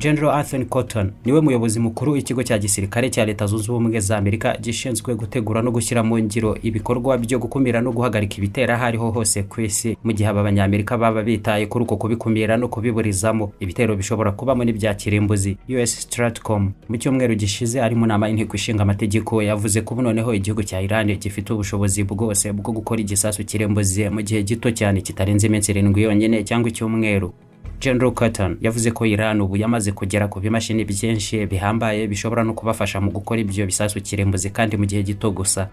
General Anthony Cotton niwe muyobozi mukuru w'ikigo cya gisirikare cya Leta Zunze Ubumwe za Amerika gishinzwe gutegura no gushyira mu ngiro ibikorwa byo gukumira no guhagarika ibitera aho ariho hose ku isi. Mu gihe aba Banyamerika baba bitaye kuri uko kubikumira no kubiburizamo, ibitero bishobora kubamo n'ibya kirimbuzi. US Stratcom mu cyumweru gishize ari mu nama y'Inteko Ishinga Amategeko yavuze ko ubu noneho igihugu cya Iran gifite ubushobozi bwose bwo gukora igisasu kirimbuzi mu gihe gito cyane kitarenze iminsi 7 yonyine cyangwa icyumweru. General Cotton yavuze ko Iran ubu yamaze kugera ku bimashini byinshi bihambaye bishobora no kubafasha mu gukora ibyo bisasu kirimbuzi kandi mu gihe gito gusa.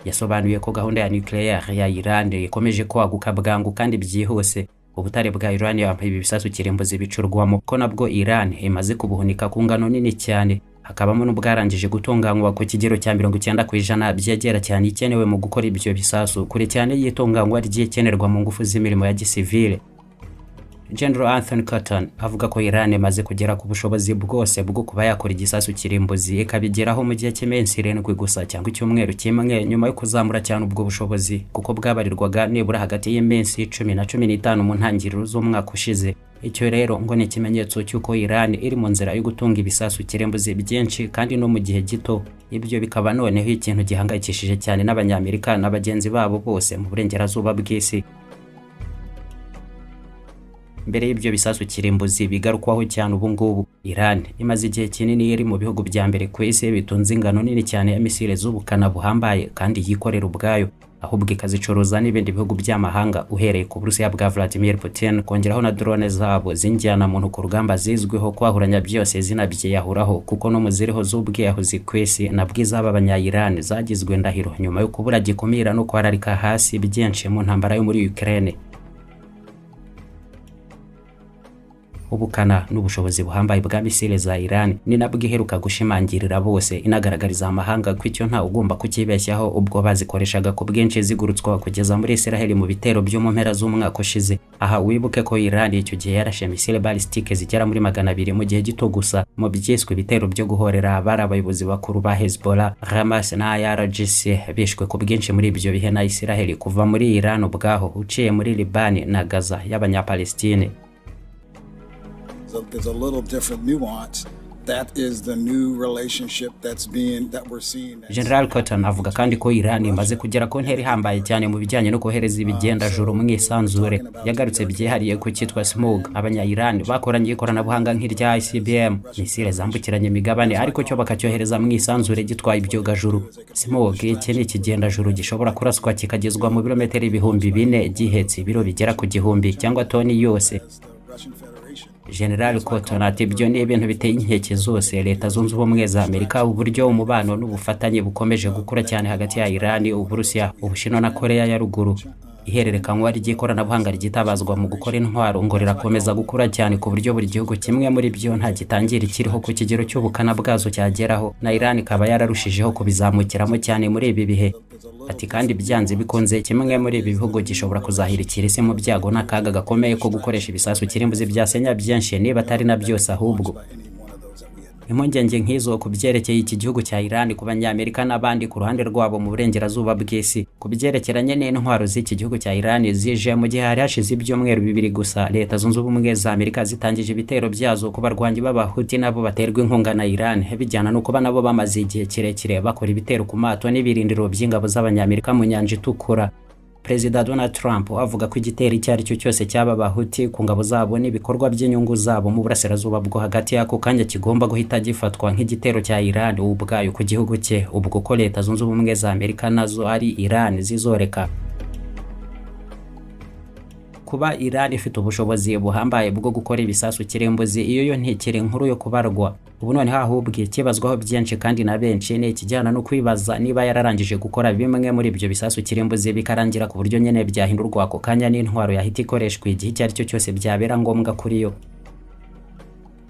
Yasobanuye ko gahunda ya nucléaire ya Iran ikomeje kwaguka bwangu kandi byihuse. Ubutare bwa uranium ibi bisasu kirimbuzi bicurwamo ko nabwo Iran imaze kubuhunika ku ngano nini cyane, hakabamo n'ubwarangije gutunganywa ku kigero cya 90% byegera cyane ikenewe mu gukora ibyo bisasu, kure cyane y'itunganywa ry'ikenerwa mu ngufu z'imirimo ya gisivile. General Anthony Cotton avuga ko Iran imaze kugera ku bushobozi bwose bwo kuba yakora igisasu kirimbuzi, ikabigeraho mu gihe cy'iminsi 7 gusa cyangwa icyumweru kimwe, nyuma yo kuzamura cyane ubwo bushobozi kuko bwabarirwaga nibura hagati y'iminsi 10 na 15 mu ntangiriro z'umwaka ushize. Icyo rero ngo ni ikimenyetso cy'uko Iran iri mu nzira yo gutunga ibisasu kirimbuzi byinshi kandi no mu gihe gito. Ibyo bikaba noneho ikintu gihangayikishije cyane n'Abanyamerika na bagenzi babo bose mu burengerazuba bw'isi. Mbere y'ibyo bisasu kirimbuzi bigarukwaho cyane ubu ngubu, Iran imaze igihe kinini iri mu bihugu bya mbere ku isi bitunze ingano nini cyane ya misile z'ubukana buhambaye kandi yikorera ubwayo, ahubwo ikazicuruza n'ibindi bihugu by'amahanga, uhereye ku Burusiya bwa Vladimir Putin, kongeraho na drone zabo z'injyana muntu ku rugamba zizwiho kwahuranya byose zinabyiyahuraho, kuko no mu ziriho z'ubwiyahuzi ku isi nabwo izaba abanya-Iran zagizwe ndahiro nyuma yo kubura gikumira no kwararika hasi byinshi mu ntambara yo muri Ukraine. Ubukana n'ubushobozi buhambaye bwa misile za Iran ni nabwo iheruka gushimangirira bose, inagaragariza amahanga ko icyo nta ugomba kukibeshyaho, ubwo bazikoreshaga ku bwinshi zigurutswa kugeza muri Israel mu bitero byo mu mpera z'umwaka ushize. Aha wibuke ko Iran icyo gihe yarashe misile ballistique zigera muri 200 mu gihe gito gusa, mu byiswe ibitero byo guhorera abari abayobozi bakuru ba Hezbollah, Hamas na IRGC bishwe ku bwinshi muri ibyo bihe na Israel, kuva muri Iran ubwaho uciye muri Liban na Gaza y'Abanyapalestine. There's a little different nuance. That is the new relationship that's being that we're seeing. General Cotton avuga kandi ko Iran imaze kugera ku ntera ihambaye cyane mu bijyanye no kohereza ibigendajuru mu isanzure. Yagarutse byihariye ku cyitwa Simorgh abanya Iran bakoranye ikoranabuhanga nk'irya ICBM, misile zambukiranya imigabane, ariko cyo bakacyohereza mu isanzure gitwaye ibyogajuru. Simorgh iki ni ikigendajuru gishobora kuraswa kikagezwa mu birometero 4000 gihetse ibiro bigera ku 1000 cyangwa toni yose. General Cotton ati ibyo ni ibintu biteye inkeke zose Leta Zunze Ubumwe za Amerika, uburyo umubano n'ubufatanye bukomeje gukura cyane hagati ya Iran, Uburusiya, Ubushinwa na Korea ya Ruguru. Ihererekanywa ry'ikoranabuhanga ryitabazwa mu gukora intwaro ngo rirakomeza gukura cyane, ku buryo buri gihugu kimwe muri byo nta gitangira ikiriho ku kigero cy'ubukana bwazo cyageraho, na Iran ikaba yararushijeho kubizamukiramo cyane muri ibi bihe. Ati kandi byanze bikunze kimwe muri ibi bihugu gishobora kuzahirikira isi mu byago n'akaga gakomeye ko gukoresha ibisasu kirimbuzi byasenya byinshi niba atari na byose ahubwo. Impungenge nk'izo ku byerekeye iki gihugu cya Iran ku Banyamerika n'abandi ku ruhande rwabo mu burengerazuba bw'isi ku byerekeranye n'intwaro z'iki gihugu cya Iran zije mu gihe hari hashize ibyumweru 2 gusa Leta Zunze Ubumwe za Amerika zitangije ibitero byazo ku barwanyi b'Abahuti nabo baterwa inkunga na Iran, bijyana no kuba nabo bamaze igihe kirekire bakora ibitero ku mato n'ibirindiro by'ingabo z'Abanyamerika mu Nyanja Itukura. Perezida Donald Trump avuga ko igitero icyo ari cyo cyose cy'aba Bahuti ku ngabo zabo n'ibikorwa by'inyungu zabo mu burasirazuba bwo hagati y'ako kanya kigomba guhita gifatwa nk'igitero cya Iran ubwayo ku gihugu cye, ubwo ko Leta Zunze Ubumwe za Amerika nazo ari Iran zizoreka. Kuba Iran ifite ubushobozi buhambaye bwo gukora ibisasu kirimbuzi iyo yo ntikiri inkuru yo kubarwa ubu noneho, ahubwo ikibazwaho byinshi kandi na benshi ni ikijyana no kwibaza niba yararangije gukora bimwe muri ibyo bisasu kirimbuzi bikarangira, ku buryo nyine byahindurwa ako kanya n'intwaro yahita ikoreshwa igihe icyo ari cyo cyose byabera ngombwa kuri yo.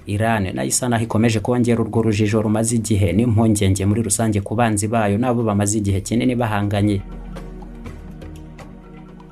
Iran nayo isa naho ikomeje kongera urwo rujijo rumaze igihe n'impungenge muri rusange ku banzi bayo n'abo bamaze igihe kinini bahanganye.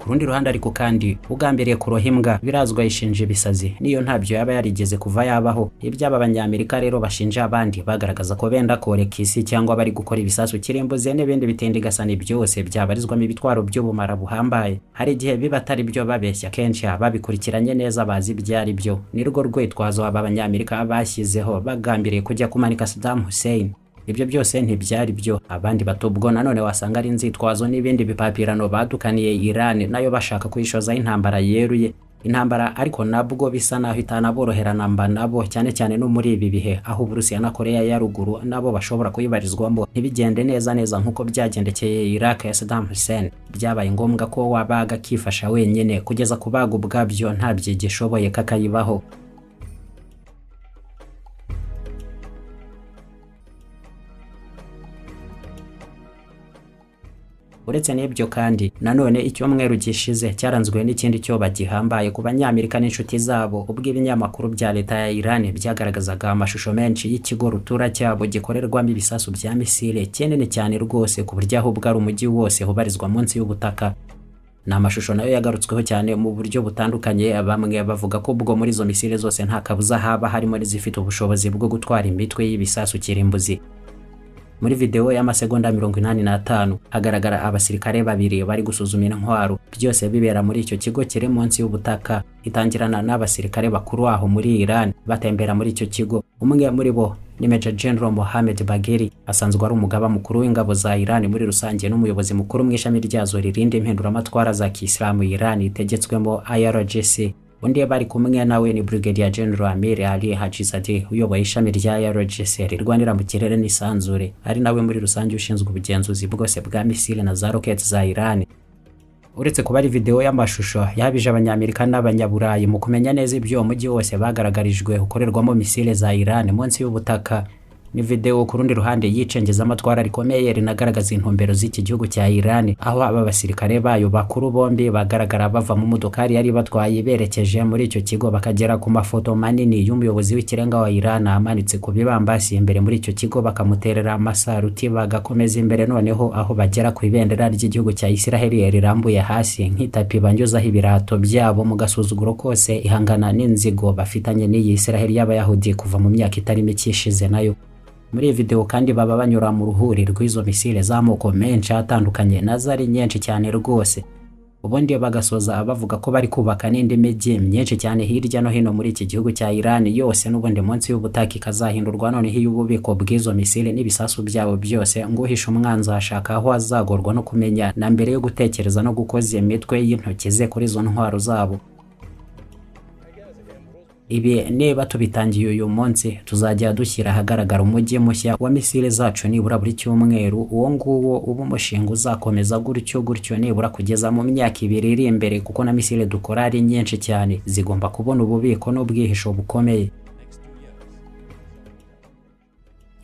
Ku rundi ruhande ariko kandi, ugambiriye kuroha imbwa birazwi ayishinja ibisazi, niyo ntabyo yaba yarigeze kuva yabaho. Iby'aba Banyamerika rero bashinja abandi bagaragaza ko benda koreka isi cyangwa bari gukora ibisasu kirimbuzi n'ibindi bitindigasani byose byabarizwamo ibitwaro by'ubumara buhambaye, hari igihe biba atari byo babeshya. Kenshi ababikurikiranye neza bazi ibyo ari byo. Nirwo rwitwazo aba Banyamerika bashyizeho bagambiriye kujya kumanika Saddam Hussein. Ibyo byose ntibyari byo. Abandi batubwo nanone wasanga ari inzitwazo n'ibindi bipapirano badukaniye Iran nayo bashaka kuyishozaho intambara yeruye. Intambara ariko nabwo bisa naho itanaborohera namba nabo, cyane cyane no muri ibi bihe aho Uburusiya na Korea ya Ruguru nabo bashobora kuyibarizwamo, ntibigende neza neza nk'uko byagendekeye Iraq ya Saddam Hussein. Byabaye ngombwa ko wabaga akifasha wenyine kugeza kubaga ubwabyo nta byigishoboye kakayibaho. Uretse n'ibyo kandi, nanone icyumweru gishize cyaranzwe n'ikindi cyoba gihambaye ku Banyamerika n'inshuti zabo, ubwo ibinyamakuru bya leta ya Iran byagaragazaga amashusho menshi y'ikigo rutura cyabo gikorerwamo ibisasu bya misile kinini cyane rwose, ku buryo ahubwo ari umujyi wose ubarizwa munsi y'ubutaka. Ni amashusho nayo yagarutsweho cyane mu buryo butandukanye, bamwe bavuga ko ubwo muri izo misile zose nta kabuza haba harimo n'izifite ubushobozi bwo gutwara imitwe y'ibisasu kirimbuzi. Muri video y'amasegonda 85 hagaragara abasirikare babiri bari gusuzuma intwaro, byose bibera muri icyo kigo kiri munsi y'ubutaka. Itangirana n'abasirikare bakuru aho muri Iran batembera muri icyo kigo. Umwe muri bo ni Major General Mohammed Bagheri, asanzwe ari umugaba mukuru w'ingabo za Iran muri rusange n'umuyobozi mukuru mu ishami ryazo ririnda impinduramatwara za Kisilamu Iran itegetswemo, IRGC. Undi bari kumwe nawe ni Brigadier General Amir Ali Hajizadeh, uyoboye ishami rya IRGC rirwanira mu kirere n'isanzure, ari nawe muri rusange ushinzwe ubugenzuzi bwose bwa misile na za rockets za Iran. Uretse kuba ari video y'amashusho yabije Abanyamerika n'Abanyaburayi mu kumenya neza ibyo uwo mujyi wose bagaragarijwe ukorerwamo misile za Iran munsi y'ubutaka, ni video ku rundi ruhande y'icengezamatwara rikomeye rinagaragaza intumbero z'iki gihugu cya Iran, aho aba basirikare bayo bakuru bombi bagaragara bava mu modokari yari batwaye berekeje muri icyo kigo, bakagera ku mafoto manini y'umuyobozi w'ikirenga wa Iran amanitse ku bibambasi imbere muri icyo kigo, bakamuterera amasaruti, bagakomeza imbere noneho aho bagera ku ibendera ry'igihugu cya Israel rirambuye hasi nk'itapi banyuzaho ibirato byabo mu gasuzuguro kose, ihangana n'inzigo bafitanye n'iyi Israel y'Abayahudi kuva mu myaka itari mike ishize nayo. Muri iyi video kandi baba banyura mu ruhuri rw'izo misile z'amoko menshi atandukanye, nazo ari nyinshi cyane rwose. Ubundi bagasoza bavuga ko bari kubaka n'indi mijyi myinshi cyane hirya no hino muri iki gihugu cya Iran yose, n'ubundi munsi y'ubutaka ikazahindurwa noneho iy'ububiko bw'izo misile n'ibisasu byabo byose. Ngo uhishe umwanzi ashaka aho azagorwa no kumenya na mbere yo gutekereza no gukoza imitwe y'intoki ze kuri izo ntwaro zabo. Ibi niba tubitangiye uyu munsi, tuzajya dushyira ahagaragara umujyi mushya wa misile zacu nibura buri cyumweru. Uwo nguwo uba umushinga uzakomeza gutyo gutyo nibura kugeza mu myaka 2 iri imbere, kuko na misile dukora ari nyinshi cyane, zigomba kubona ububiko n'ubwihisho bukomeye.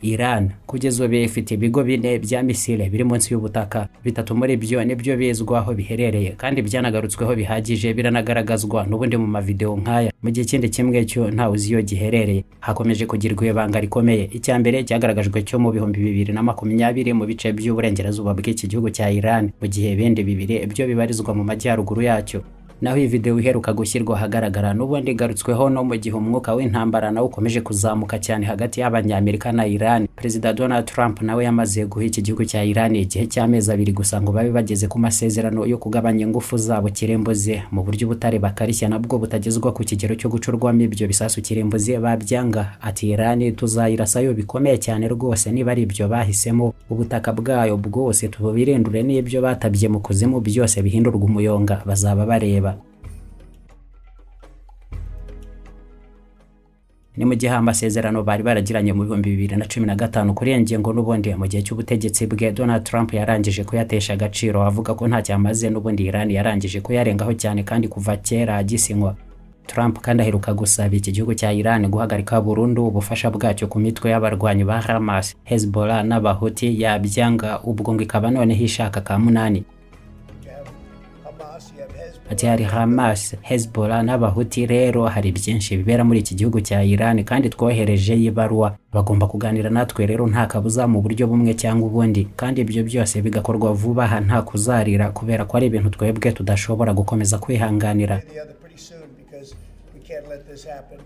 Iran kugeza ubu ifite ibigo 4 bya misile biri munsi y'ubutaka. 3 muri byo nibyo bizwi aho biherereye kandi byanagarutsweho bihagije, biranagaragazwa n'ubundi mu mavideo nk'aya, mu gihe ikindi kimwe cyo ntawe uzi iyo giherereye, hakomeje kugirwa ibanga rikomeye. Icya mbere cyagaragajwe cyo mu 2020 mu bice by'uburengerazuba bw'iki gihugu cya Iran, mu gihe ibindi 2 byo bibarizwa mu majyaruguru yacyo. Naho iyi video iheruka gushyirwa ahagaragara n'ubundi igarutsweho no mu gihe umwuka w'intambara nawo ukomeje kuzamuka cyane hagati y'Abanyamerika na Iran. Perezida Donald Trump nawe yamaze guha iki gihugu cya Iran igihe cy'amezi 2 gusa ngo babe bageze ku masezerano yo kugabanya ingufu zabo kirimbuzi mu buryo ubutare bakarishya nabwo butagezwa ku kigero cyo gucurwamo ibyo bisasu kirimbuzi. Babyanga, ati Iran tuzayirasayo bikomeye cyane rwose niba ari ibyo bahisemo, ubutaka bwayo bwose tubirindure n'ibyo batabye mu kuzimu byose bihindurwa umuyonga, bazaba bareba. Ni mu gihe amasezerano bari baragiranye mu 2015 kuri iyi ngingo n'ubundi mu gihe cy'ubutegetsi bwe Donald Trump yarangije kuyatesha agaciro, avuga ko ntacyo amaze, n'ubundi Iran yarangije kuyarengaho cyane kandi kuva kera agisinywa. Trump kandi aheruka gusaba iki gihugu cya Iran guhagarika burundu ubufasha bwacyo ku mitwe y'abarwanyi ba Hamas, Hezbollah n'Abahuti, yabyanga ubwo ngo ikaba noneho ishaka ka munani. Ati hari Hamas, Hezbollah n'Abahuti. Rero hari byinshi bibera muri iki gihugu cya Iran kandi twohereje ibaruwa, bagomba kuganira natwe rero nta kabuza mu buryo bumwe cyangwa ubundi, kandi ibyo byose bigakorwa vuba aha nta kuzarira, kubera ko ari ibintu twebwe tudashobora gukomeza kwihanganira. The other pretty soon because we can't let this happen.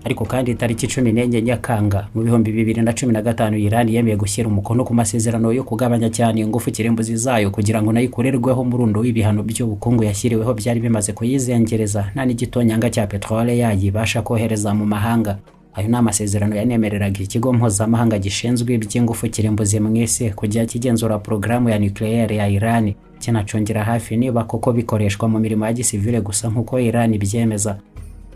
Ariko kandi tariki 14 Nyakanga mu 2015, Iran yemeye gushyira umukono ku masezerano yo kugabanya cyane ingufu kirimbuzi zayo, kugira ngo nayo ikorerweho umurundo w'ibihano by'ubukungu yashyiriweho byari bimaze kuyizengereza, nta n'igitonyanga cya peterole yayo ibasha kohereza mu mahanga. Ayo ni amasezerano yanemereraga ikigo mpuzamahanga gishinzwe iby'ingufu kirimbuzi mu isi kujya kigenzura porogaramu ya nucléaire ya Iran, kinacungira hafi niba koko bikoreshwa mu mirimo ya gisivile gusa nk'uko Iran ibyemeza.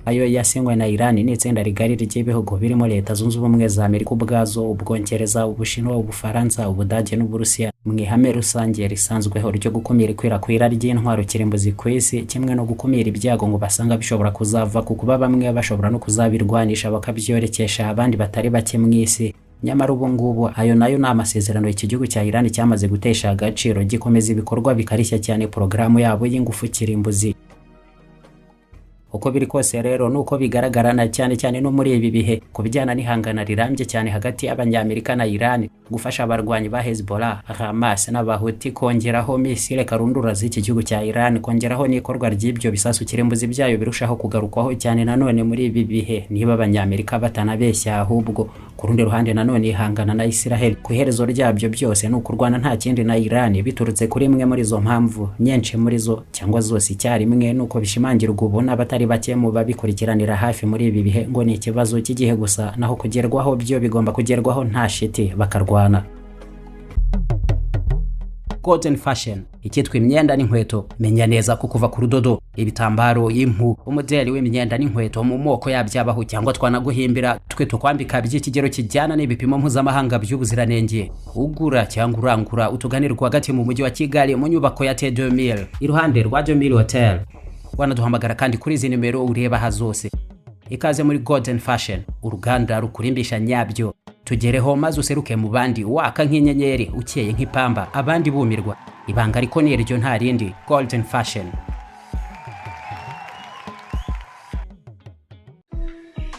Ayo yasinywe na Iran n'itsinda rigari ry'ibihugu birimo Leta Zunze Ubumwe za Amerika ubwazo, Ubwongereza, Ubushinwa, Ubufaransa, Ubudage n'Uburusiya, mu ihame rusange risanzweho ryo gukumira ikwirakwira ry'intwaro kirimbuzi ku isi, kimwe no gukumira ibyago ngo basanga bishobora kuzava ku kuba bamwe bashobora no kuzabirwanisha bakabyorekesha abandi batari bake mu isi. Nyamara ubu ngubu ayo nayo ni amasezerano iki gihugu cya Iran cyamaze gutesha agaciro, gikomeza ibikorwa bikarishya cyane porogaramu yabo y'ingufu kirimbuzi. Uko biri kose rero, nuko bigaragara na cyane cyane no muri ibi bihe ku bijyana n'ihangana rirambye cyane hagati y'Abanyamerika na Iran, gufasha abarwanyi ba Hezbollah, Hamas n'Abahuti, kongeraho misile karundura z'iki gihugu cya Iran, kongeraho n'ikorwa ry'ibyo bisasu kirimbuzi byayo birushaho kugarukwaho cyane nanone muri ibi bihe, niba Abanyamerika batanabeshya ahubwo. Ku rundi ruhande nanone ihangana na Israel, ku iherezo ryabyo byose ni ukurwana nta kindi na Iran, biturutse kuri imwe muri izo mpamvu, nyinshi muri zo cyangwa zose icyarimwe, nuko bishimangirwa ubu n'abatari bake mu babikurikiranira hafi muri ibi bihe, ngo ni ikibazo cy'igihe gusa, naho kugerwaho byo bigomba kugerwaho nta shiti, bakarwana. Golden Fashion, icyitwa imyenda n'inkweto. Menya neza ko kuva ku rudodo, ibitambaro, impu, umudeli w'imyenda n'inkweto mu moko yabyabaho, cyangwa twanaguhimbira twe tukwambika by'ikigero kijyana n'ibipimo mpuzamahanga by'ubuziranenge. Ugura cyangwa urangura, utugane rwagati mu mujyi wa Kigali mu nyubako ya T2000, iruhande rwa 2000 Hotel. Wanaduhamagara kandi kuri izi nimero ureba aha zose. Ikaze muri Golden Fashion, uruganda rukurimbisha nyabyo. Tugereho maze useruke mu bandi waka nk'inyenyeri, ukeye nk'ipamba, abandi bumirwa. Ibanga ariko ni iryo, nta rindi: Golden Fashion.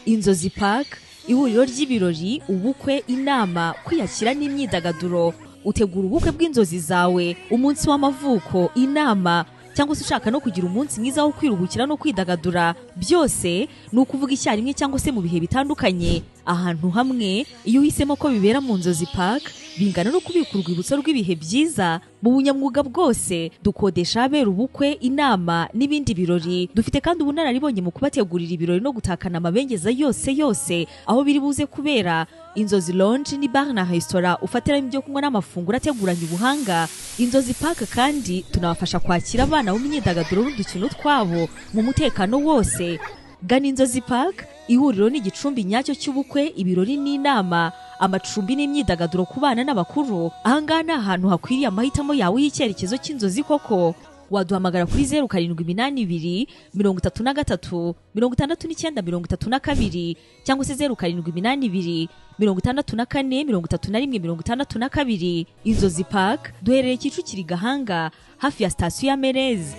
Inzozi Park, ihuriro ry'ibirori, ubukwe, inama, kwiyakira n'imyidagaduro. Utegura ubukwe bw'inzozi zawe, umunsi w'amavuko, inama, cyangwa se ushaka no kugira umunsi mwiza wo kwiruhukira no kwidagadura, byose ni ukuvuga icyarimwe cyangwa se mu bihe bitandukanye ahantu hamwe. Iyo uhisemo ko bibera mu Nzozi Park, bingana no kubika urwibutso rw'ibihe byiza. Mu bunyamwuga bwose dukodesha ahabera ubukwe, inama n'ibindi birori. Dufite kandi ubunararibonye mu kubategurira ibirori no gutakana amabengeza yose yose aho biri buze kubera. Inzozi Lounge ni bar na resitora ufatiramo ibyo kunywa n'amafunguro ateguranye ubuhanga. Inzozi Park kandi tunabafasha kwakira abana mu myidagaduro n'udukino twabo mu mutekano wose. Gana Inzozi Park, ihuriro n'igicumbi nyacyo cy'ubukwe, ibirori n'inama, amacumbi n'imyidagaduro ku bana n'abakuru. Ahangaha ni ahantu hakwiriye amahitamo yawe y'icyerekezo cy'inzozi koko. Waduhamagara kuri 0782 33 69 32 cyangwa se 0782 64 31 62. Inzozi Park duherereye Kicukiro i Gahanga, hafi ya sitasiyo ya Merezi.